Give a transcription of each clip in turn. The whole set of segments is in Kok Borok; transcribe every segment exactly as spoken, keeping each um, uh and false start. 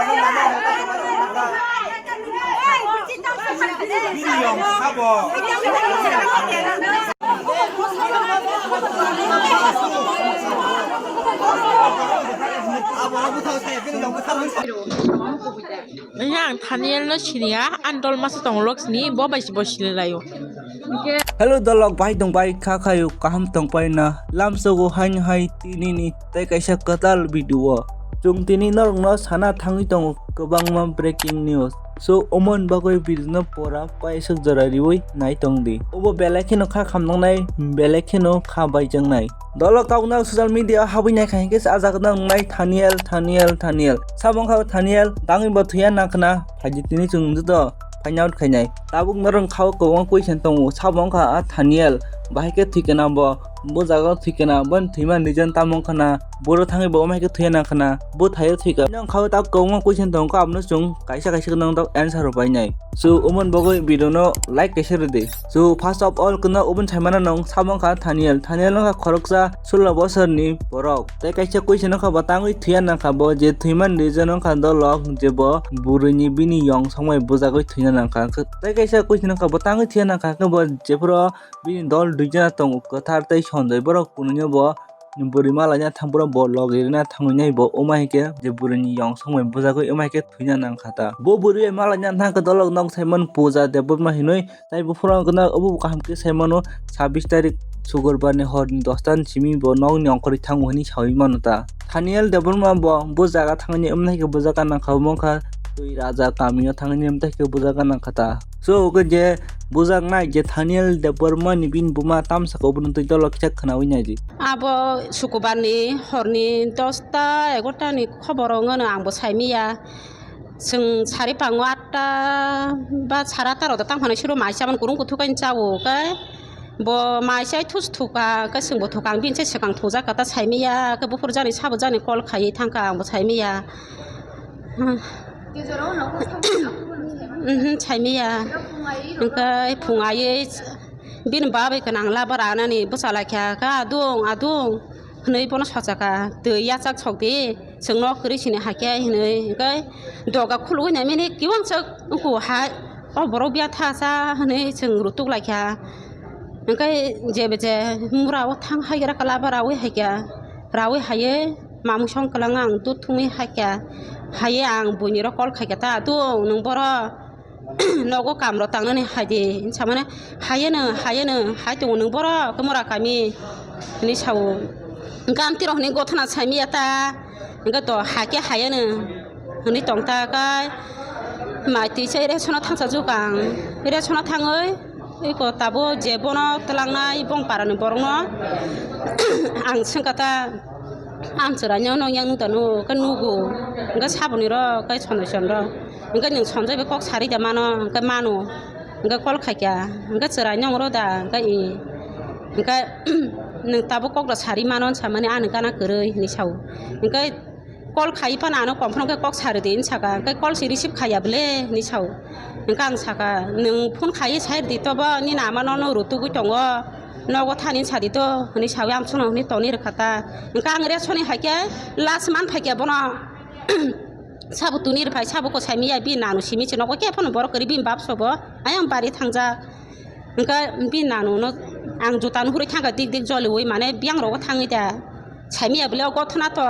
Yang Thaniel no siniya, andol masa tong lok sini, bo bai si bo sini layo. Hello dolok, bai tong bai kha khayo, kaham tong pai na, lam sogo hai hai tini ni tei kaisa kwtal video. Chwng tini norok no sana thangwi tongo kwbangma breaking news. So, omon bagwi video no pora paisuk jora riwi nai tong di. Obo belai kheno kha khamnang nai, belai kheno kha baijang nai. Dolok tabuk no social media habwi nai kha hinkhe se ah jaga no wngnai Thaniel, Thaniel, Thaniel. Sabo wngkha Thaniel, tangwi bo thwiya nangkhna, phaidi tini chwng joto find out khainai. Tabuk norok wngkha o kwbangma question tongo, sabo wngkha ah Thaniel, bahai khe thwikha na bo, bo jaga o thwikha na, boni thwimani reason tamo wngkha na, boro thangwi bo omo hai khe thwiya nangkhna, bo thaio thwikha. Nini wngkha o tabuk kwbangma question tongo, abono chwng kaisa kaisa kheno tabuk answer rw painai. So, omon bagwi video no like kaisa rw di. So, first of all, kena open saimano nung sabo wngkha Thaniel. Thaniel wngkha khoroksa sulo bosorni borok. Tei kaisa question wngkha bo tangwi thwiya nangkha bo, je thwimani reason wngkha dolok je bo bwrwini bini yong songbai bujagwi thwina nangkha. Tei kaisa question wngkha bo tangwi thwiya nangkha khe bo jephuru bini dol duijana tongo, Kwthar tei Sonjoy, borok kunui no bo bwrwi malaina thang, borok bo logi rwna thangwi nai bo, omo hai khe je bwrwini yong songbai bujagwi omo hai khe thwina nangkha ta. Bo bwrwi malaina thang khe dolok nok saimano Pooja Debbarma hinwi, tai buphuru wngkha na obo kaham khe saimano sabbish tarik sukurbar ni hor ni dosta ni simi bo nok ni ongkhorwi thango hinwi saui mano ta. Thaniel Debbarma bo bo jaga thangni wmthai khe bujak gana kha, omo wngkha twi raja kamio thangni wmthai khe bujak gana kha ta. So, hwnkhe je bujaknai je Thaniel Debbarma ni bini buma tamsaka obono twi dolo kisa khwnaui naidi. Abo sukubar ni hor ni dosta egarota ni khobor wngmano ang bo saimiya. Chwng sari pango atta ba sara atta rok da tang phano siro mai chamani kurung kuthuk ani chao khe bo mai chai thus thuka khe chwng bo thuka ang bini chai swkang thujak kha ta saimiya khe buphuru jani sabo jani call khaiwi thangkha ang bo saimiya. Mhm, saimiya. Hwnkhe phung aiwi bini babai gwnang labar anani bwchalaikha, khe adung, adung hwnwi bono sochakha, twi yachak sokdi, chwngno kwrwi sini hakhe hinwi. Hwnkhe doga khulugwi naimani kiwang chwk wngkhu hai, o borok biya tha sa hwnwi chwng rutuk laikha. Hwnkhe jebe je mura o thang haigra khe labar raui haikha, raui haiwi. Mamung song kwlwng ang dut thumwi hakya, haiya ang buini rok call khaikha ta, "Adung, nwng boro nogo kam rok tangnani hai di," hinwi samani, "Haiya no, haiya no, hai tongo nwng boro khe mura kami," hinwi sao. Hwnkhe ang tiro hwnwi gothana saimiya ta, hwnkhe to hakhe haiya no hwnwi tong ta, kai mai twi se ration o thangsa juk ang, ration o thangwi. Eko tabuk je bono twlangnai bong parani borokno ang swngkha ta, ang chwraino nokya nukda nuk khe nugo, hwnkhe saboni rok khe sonoi sonrok, hwnkhe nwng sonjoi bai kok sari da mano, hwnkhe mano, hwnkhe call khaikha, hwnkhe chwraino oro da, hwnkhe i, hwnkhe nwng tabuk kok da sari mano samani ani gana kwrwi hinwi sao, hwnkhe. Call khai phano ano confirm khe kok sa rwdi hinwi saka, hwnkhe call se receive khaiya bwle hinwi sao. Hwnkhe ang saka, "Nwng phone khaiwi sai rwdi tobo, nini ama nono rutugwi tongo, nogo thani sadi to," hinwi saui ang chwngno hwnwi tongwi rwkha ta. Hwnkhe ang ration ni hai khe last man phaikha bono sabo tuni rwphai, sabo kwsai miya bini nanu simi se nogo khe phano borok kwrwi bini bap sobo ayang bari thangjak. Hwnkhe bini nanu no ang juta nuhurwi thangkha dik dik joliui, mane biyang rogo thangwi da. Saimiya bwle o gothona to.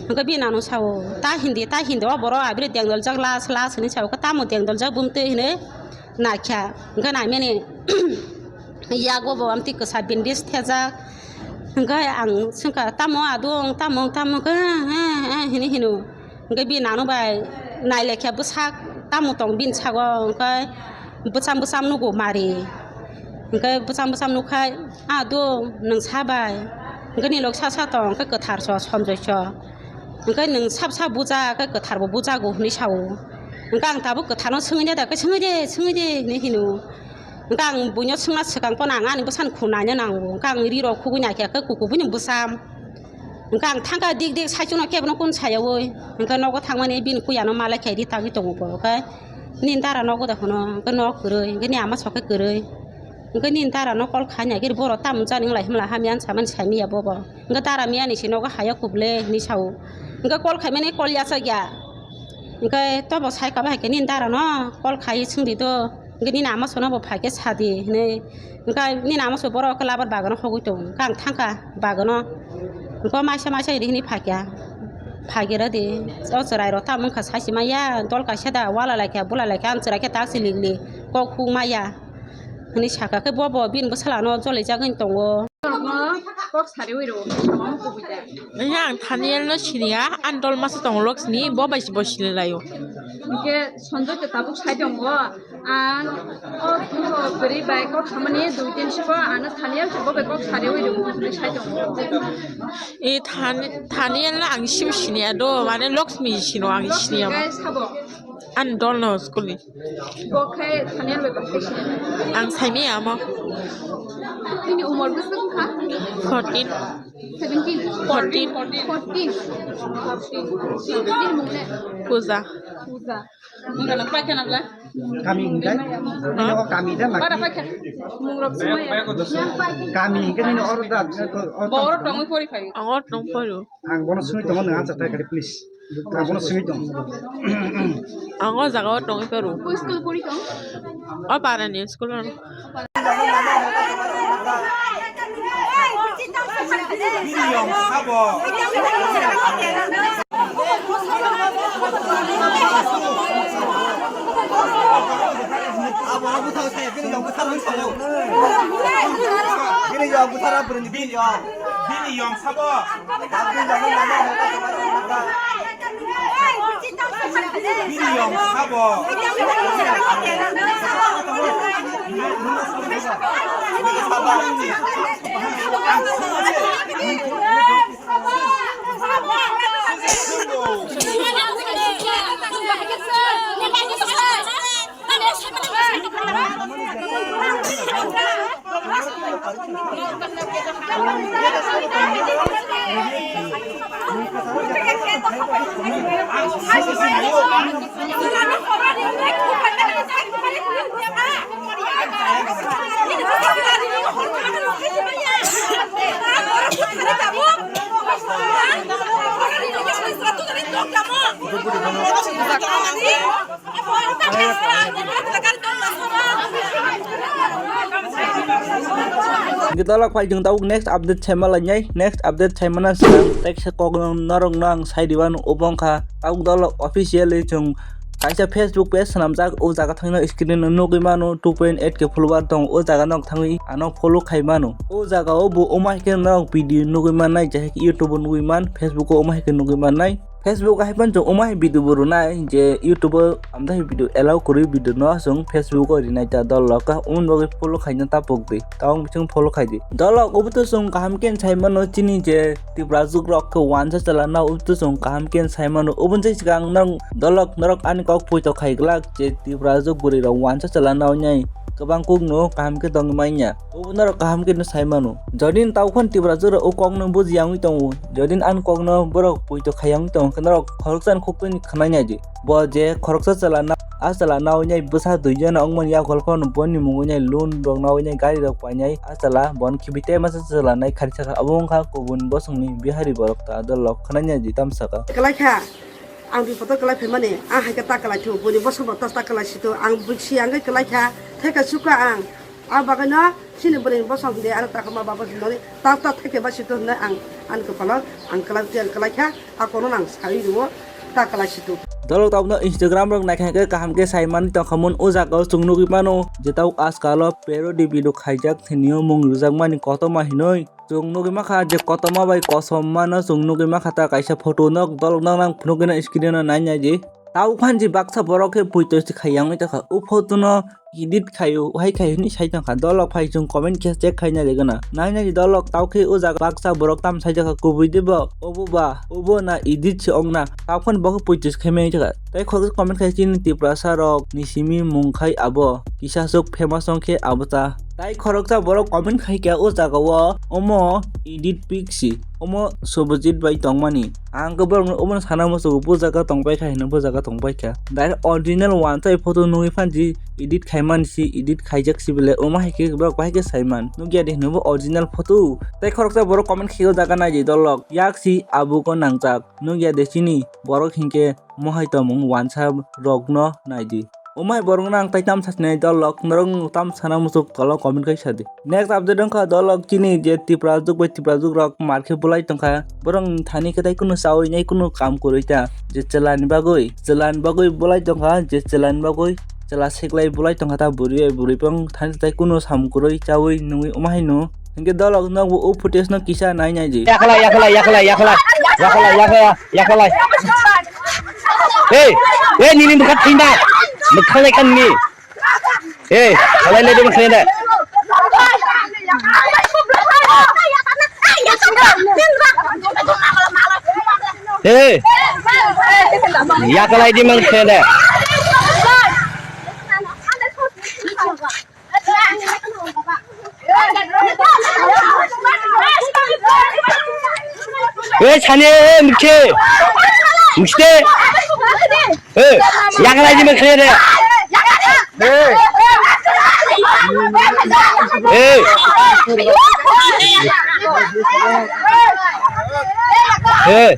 Hwnkhe bini nanu sao, "Ta hindi, ta hindi, o borok abire dengdoljak las, las," hinwi sao. Khe tamo dengdoljak bumtwi hinwi naikha. Hwnkhe naimani yago bo amtwi kwsa bindis thejak. Hwnkhe ang swngkha, "Tamo adung, tamo, tamo?" Hwnkhe, "Eh, eh, eh," hinwi hino. Hwnkhe bini nanu bai nailaikha bwsak tamo tong bini sago, hwnkhe bwcham bwcham nugo mari. Hwnkhe bwcham bwcham nukhai, "A do, nwng sa bai?" Hwnkhe nini lok sa sa tong, hwnkhe kwthar so, Sonjoi so. Hwnkhe, "Nwng sab sab buja, hwnkhe kwthar bo bujago," hinwi sao. Hwnkhe ang tabuk kwtharno swngwi nai da, hwnkhe, "Swngwi de, swngwi de," hinwi hino. Hwnkhe ang buino swngna swkang phano ang ani bwsani khun naina nango. Hwnkhe ang ri rok khugui naikha, hwnkhe kuku buini bwcham. Hwnkhe ang thangkha dik dik saichungno kebono kun sayaui. Hwnkhe nogo thangmani bini kuyano malai khe ri tangwi tongo bo. Hwnkhe nini dara nogo da hwno, hwnkhe nok kwrwi, hwnkhe nini ama sok khe kwrwi. Hwnkhe nini dara no call khaina khe borok tamo jani wng lai hwnla hamya wng samani saimiya bobo. Hwnkhe dara miyani se nogo haya kubule hinwi sao. Hwnkhe call khaimani call yachakya. Hwnkhe tobo sai kabo hai khe nini dara no call khai swngdi do. Hwnkhe nini ama sono bo phaikhe sadi hinwi. Hwnkhe nini ama so borok khe labar bagano hogwi tongo. Hwnkhe ang thangkha bagano. Hwnkhe maisa maisa iri hinwi phaikha. Phaikhe rwdi. O chwrai rok tamo wngkha saisi maya. Dol kaisa da wala laikha bula laikha ang chwrai khe tak si lik lik. Kok huk maya. Hinwi sakha khe bo bo bini bwsala no jolijak wng tongo. Borokno kok sariwi rw, samung kubui da. Oya ang Thaniel no siniya, ani dol masa tongo Loksmi, bo bai se bo sini laio. Hwnkhe Sanjoy to tabuk sai tongo, ang o bwrwi bai kok samani dui din siko ano Thaniel se bo bai kok sariwi rw, hinwi sai tongo. E Than-, Thaniel no ang sibo siniya do, mane Loksmi sino ang siniya. Hwnkhe sabo. Ani dol no school ni. Bo khe Thaniel bai bo khe sini. Ang saimaya amo. Nini umor bwswk wngkha? Fourteen. Seventeen. Fourteen. Fourteen. Fourteen. Nini mung le? Puja. Puja. Wngkha na paikha na bla? Kami hingkai? Nini o kami da maki? Bara paikha. Mung rok sumaya. Kami hingkai nini oro da, oro. Bo oro tongwi pori phaio. Ang oro tong pori. Ang bono sumi tongo, nwng answer thai kari, please. Ang bono sumi tong. Ang o jaga o tongwi paro. School pori tong? O para ni school ano. Bini yong sabo. Bini yong sabo. Hingke dolok phai chwng tabuk next update saima lainai, next update saimana swkang teisa kok norok no ang sai rwmani obo wngkha tabuk dolok officially chwng kaisa Facebook page swnamjak, o jaga thangno screen o nugwi mano two point eight K follower tongo, o jaga nok thangwi ano follow khai mano, o jaga o bo omo hai khe norok video nugwi mannai, jahai khe YouTube o nugwi man, Facebook o omo hai khe nugwi mannai. Facebook o hai phano chwng omo hai video bo rwnai je YouTube o amtwi video allow kwrwi video no chwng Facebook o rinai ta dol rok ka umoni bagwi follow khaina ta pokdi tabok bising follow khaidi dol rok obo to chwng kaham khe sai mano chini je Tiprajwk rok khe wansa chwla nao obo to chwng kaham khe sai mano obo ni swkang norok dol rok norok ani kok poito khai glak je Tiprajwk bwrwi rok wansa chwla nao nai kwbang kok no kaham khe tongwi manya. Obo norok kaham khe no sai mano. Jodi ni tau khon Tiprajwk rok o kok no buji yangwi tongo, jodi ni ani kok no borok poito khai yangwi tongo, khe norok khoroksa ni khuk twi khwnai nai di. Bo je khoroksa chwla na, a chwla nawi nai bwsa dui jona wngmani yakhol phano boni mungwi nai loan rok nawi nai gari rok painai a chwla, bo no khibi tei masa chwla nai khari saka. Abo wngkha kubun bosong ni Bihari borok ta dol rok khwnai nai di tam saka. Kwlai kha. Ang bipodo kwlai phaimani, ang hai khe ta kwlai thu, buini bosong bo ta ta kwlai si thu, ang bwksi ang khe kwlai kha, thai kha chukha ang. A bagwi no chini bwrwi ni bosong hwnwi ano ta kha ma baba hwnwi ta ta thai khe ba si thu hwnwi ang ani kwpalo ang kwlai tei ang kwlai kha, a kono no ang saui rwo ta kwlai si thu. Dolok tabukno Instagram rok naikha khe kaham khe sai mani tongkha mun o jaga o chwng nugwi mano je tabuk ajkal o parody video khaijak thwinio mung rwjakmani kotorma hinwi. Chwng nugwi mankha je kotorma bai kosom mano chwng nugwi mankha ta kaisa photo nok dolok nok nang phunukgwi no screen o nai nai di. Tabuk phan je baksa borok khe poito se khai yangwi tongkha. O photo no edit khaio, hai khaio hinwi sai tongkha. Dolok phai chwng comment khe check khai nai di gana. Nai nai di dolok tabuk khe o jaga baksa borok tam sai tongkha kubui de bo. Obo ba, obo na edit se ongna. Tabuk phan bo khe poito se khai mani tongkha. Tei khoroksa comment khai chini Tiprasa rok ni simi mung khai abo. Kisa swk famous wng khe abo ta. Tai khoroksa borok comment khaikha o jagao, omo edit pic si, omo Subhajit bai tongmani. Ang khe borokno omono sana muchungo bo jaga tongpaikha hino bo jaga tongpaikha. Direct original wansai photo nugwi phansi edit khaimani si, edit khaijak si bele omo hai khe borok bahai khe saiman. Nukya de hino bo original photo. Tai khoroksa borok comment khaio jaga naidi dolok. Yak si abugo nangjak. Nukya de chini borok hinkhe mohai tongmung wansa rokno naidi. Omo hai borokno ang tai tam sasinai dolok, norok tam sana muchuk tolo comment kai sadi. Next update wngkha dolok chini je Tiprajwk bai Tiprajwk rok mar khe bulai tongkha. Borok thani khe tai kunu chawi nai kunu kam kwrwi ta. Je chwlani bagwi, chwlani bagwi bulai tongkha, je chwlani bagwi chwla seklai bulai tongkha ta bwrwi bai bwrwi pang thani tai kunu sam kwrwi chawi nungwi omo hai no. Hinkhe dolok nokbo o footage no kisa nai nai di. Yakala, yakala, yakala, yakala. Yakala, yakala, yakala. Hey, hey, nini mukha thinda. Mukha lai kan ni. Hey, halai le de mukha thinda. Hey. Yakala di mukha thinda. Hey, sani, hey, mukhe. Mukhe. Hey, yakala di mukhe de. Hey. Hey. Hey.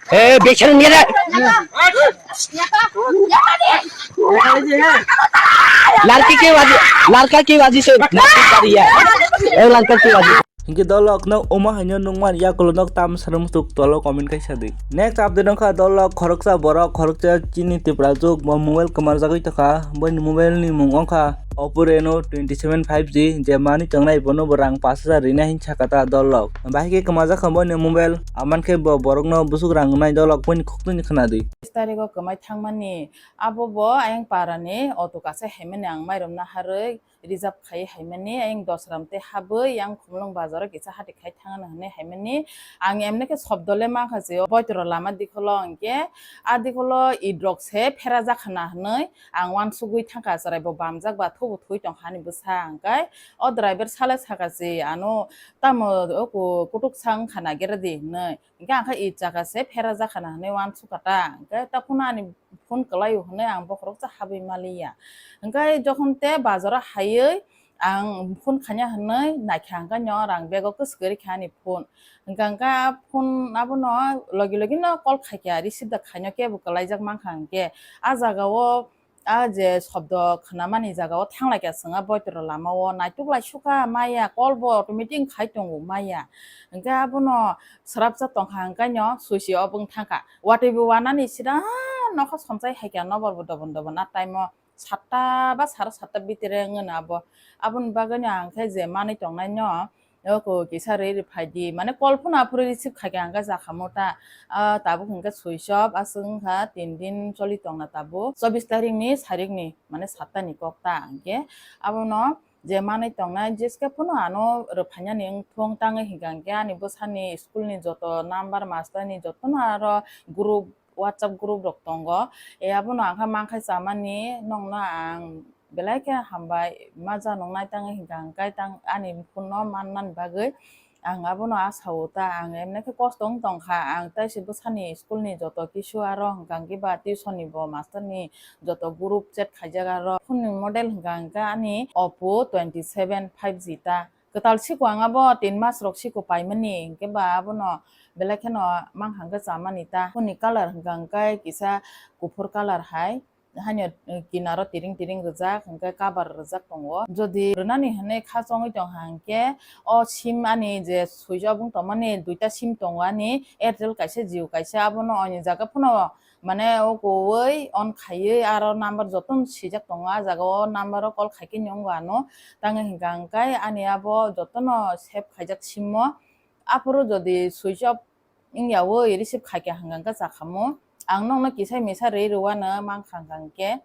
Hey, bichar ngira. Larki ke waji, larka ke waji se, larki kariya. Eh, larka ke waji. Hinkhe dolok nok omo haino nungmani yakulo nok tam sanam tuk tolo comment kaisa di. Next update wngkha dolok khoroksa borok khoroksa chini Tiprajwk bo mobile kwmarjagwi tongkha. Boini mobile ni mung wngkha Oppo Reno twenty seven five G je manwi tongnai bono bo rang pash hajar rinai hin sakha ta dolok. Bahai khe kwmajak kha boini mobile, aman khe bo borokno busuk rang wngnai dolok boini khuknwini khwnadi. Tarigo kwmai thangmani abo bo ayang parani auto kasa haimani ang mairum naharwi reserve khai haimani ayang dosram tei habwi yang Khumulwng bazaro kisa hati khai thangna hwnwi haimani ang emne khe sobdole mankha se boitoro lama dikholo hinkhe a dikholo idrok se phera jakha na hwnwi ang uansugwi thangkha chwraibo bamjak ba thubu thwi tongkha ani bwsa hwnkhe o driver sale sakha se ano tamo o ku-, kutuk sa wngkha na gere di hwnwi. Hinkhe ang khe i jaga se phera jakha na hwnwi uansukha ta. Hinkhe ta phone ani phone kwlaio hwnwi ang bokhorok cha habwi maliya. Hinkhe jokhon te bazaro haiwi ang phone khaina hwnwi naikha hinkhe no rang bego kwswk rikha ani phone. Hinkhe ang khe a phone abono logi logi no call khaikha receive da khaino kebo kwlaijak mankha hinkhe a jaga o a je sobdo khnamani jaga o thanglaikha chwng a boitoro lama o naituk lai sukha maya call bo automatic khai tongo maya. Hinkhe abono swrapsa tongkha hinkhe no switch off wng thangkha watwi bo wanani sida nokha somsai haikha nokbar bo dobon dobon a time o satta ba sara satta bitire wngno abo. Aboni bagwi no ang khe je manwi tongnai no Oko kisa rwi rwi phai di, mane call phano aphuru receive khai kha, hwnkhe jakha mo ta. Ah, tabuk hwnkhe switch off, aswk wngkha tin din choli tongna tabuk. Chobbish tarikh ni sarikni, mane satta ni kok ta hwnkhe. Abono je manwi tongnai, jeske phano ano rwphainani wngthung tangwi hwnkha hwnkhe ani bwsani school ni joto number, master ni jotono aro group, WhatsApp group rok tongo. E, abono ang kha mankha chamani, nongno ang belai khe hambai ma janong nai tangwi hwnkha hwnkhe tang ani phone no mannani bagwi ang abono asa o ta ang emne khe kosto wng tongkha. Ang tai se bwsani school ni joto kisu aro hwnkha hwnkhe ba tuition ni bo master ni joto group chat khaijak aro phone ni model hwnkha hwnkhe ani Oppo twenty seven five G ta. Kwtal siko ang abo tin mas rok siko paimani, hinkhe ba abono belai kheno mankha hwnkhe chamani ta. Phone ni colour hwnkha hwnkhe kisa kuphur colour hai, haino kinaro tiring tiring rijak, hwnkhe cover rijak tongo. Jodi rwnani hinwi kha chongwi tongkha hwnkhe o sim ani je switch off wng tongmani duita sim tongo ani, Airtel kaisa, Jio kaisa, abono ani jaga phano mane o kuwi on khaiwi aro number jotono swijak tongo, ah jaga o number o call khaikhe nwngo ano. Tangwi hwnkha hwnkhe ani abo jotono save khaijak simo. Aphuru jodi switch off wngya wi receive khaikha hwnkha hwnkhe chakhamo. Ang nokno kisa misa rwi rwano mankha hwnkha hwnkhe.